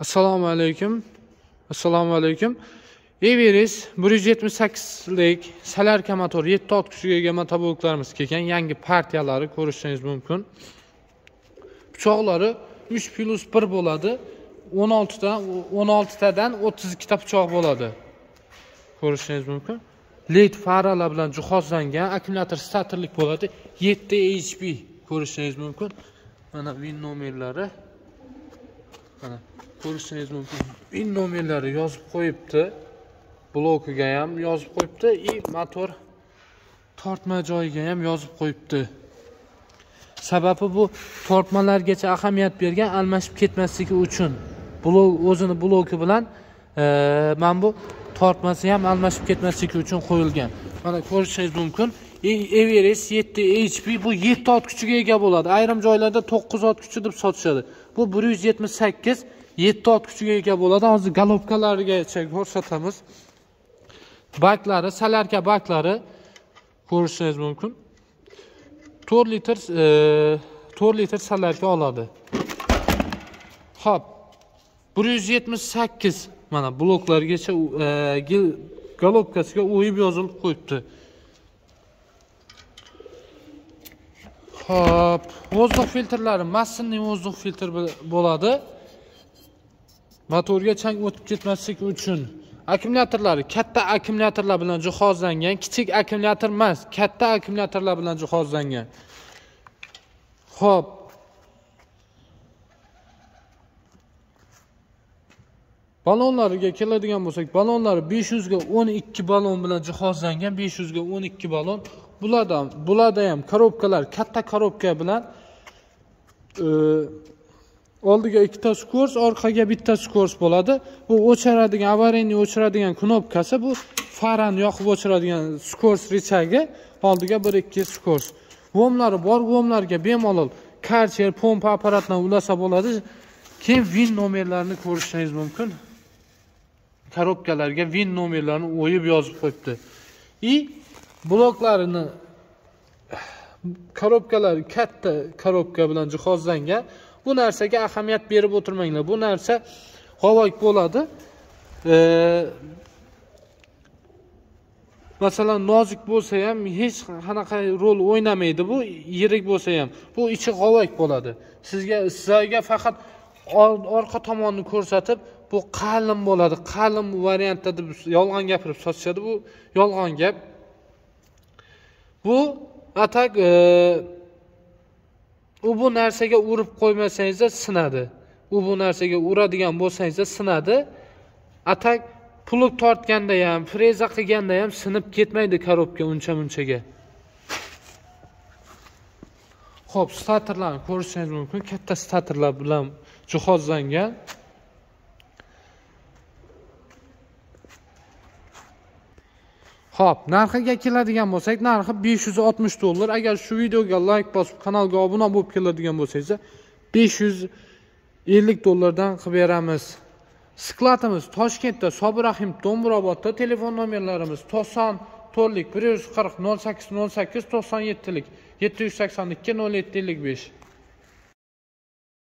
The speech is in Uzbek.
Assalomu alaykum. Assalomu alaykum. Everest 178lik salarka motor 7 ot kuchiga ega motobloklarimiz kelgan. Yangi partiyalari ko'rishingiz mumkin. Pichoqlari 3+1 bo'ladi. 16 tadan 32 ta pichoq bo'ladi. Ko'rishingiz mumkin. LED faralar bilan jihozlangan, akkumulyator statorlik bo'ladi. 7 HP ko'rishingiz mumkin. Mana VIN nomerlari. Mana ko'rishingiz mumkin. VIN nomerlari yozib qo'yibdi. Blokiga ham yozib qo'yibdi, motor tortma joyiga ham yozib qo'yibdi. Sababi bu tortmalargacha ahamiyat bergan, almashib ketmasligi uchun. Blok o'zini bloki bilan mana bu tortmasi ham almashib ketmasligi uchun qo'yilgan. Mana ko'rishingiz mumkin. Everest 7 HP bu 7 ot kuchiga ega bo'ladi. Ayrim joylarda 9 ot kuchi deb sotishadi. Bu 178 7 ot kuchiga ega bo'ladi. Hozir golobkalarigacha ko'rsatamiz. Baklari, salarka baklari ko'rishingiz mumkin. 4 litr 4 litr salarka oladi. Xo'p, 178 mana bloklargacha golobkasiga o'yib yozilib qo'yibdi. Xo'p, воздух filtrlari massinli воздух filtr bo'ladi. Motorga chang o'tib ketmasligi uchun. Akkumulyatorlari katta akkumulyatorlar bilan jihozlangan, kichik akkumulyator emas, katta akkumulyatorlar bilan jihozlangan. Xo'p. Balonlariga keladigan bo'lsak, balonlari 500 ga 12 balon bilan jihozlangan, 500 ga 12 balon. Bularda ham korobkalar katta korobka bilan oldiga ikkita skors, orqaga bitta skors bo'ladi. Bu o'chiradigan, avariyni o'chiradigan knopkasi, bu farani yoqib o'chiradigan skors richagi, oldiga 1-2 skors. Vomlari bor, vomlarga bemalol karcher, pompa apparatdan ulasa bo'ladi. Keyin VIN nomerlarini ko'rishingiz mumkin. Korobkalarga VIN nomerlarini o'yib yozib qo'yibdi. Bloklarini korobkalari katta korobka bilan jihozlangan. Bu narsaga ahamiyat berib o'tirmanglar. Bu narsa g'ovak bo'ladi. Masalan, nozik bo'lsa ham hech qanaqa rol o'ynamaydi bu, yirik bo'lsa ham. Bu ichi g'ovak bo'ladi. Sizlarga faqat orqa tomonni ko'rsatib, bu qalin bo'ladi, qalin variantda deb yolg'on gapirib sotishadi. Bu yolg'on gap. Bu atak u bu narsaga urib qo'ymasangizda sinadi. U bu narsaga uradigan bo'lsangizda sinadi. Atak plug tortganda ham, freza qilganda ham sinib ketmaydi korobka uncha-munchaga. Xo'p, statorlarni ko'rishingiz mumkin. Katta statorlar bilan jihozlangan. Xo'p, narxiga keladigan bo'lsak, narxi 560 dollar. Agar shu videoga like bosib, kanalga obuna bo'lib keladigan bo'lsangiz, 550 dollardan qilib beramiz. Skladimiz Toshkentda, Sobir Rahim, Do'mbrobodda. Telefon nomerlarimiz 94 140 08 08 97 782 07 55.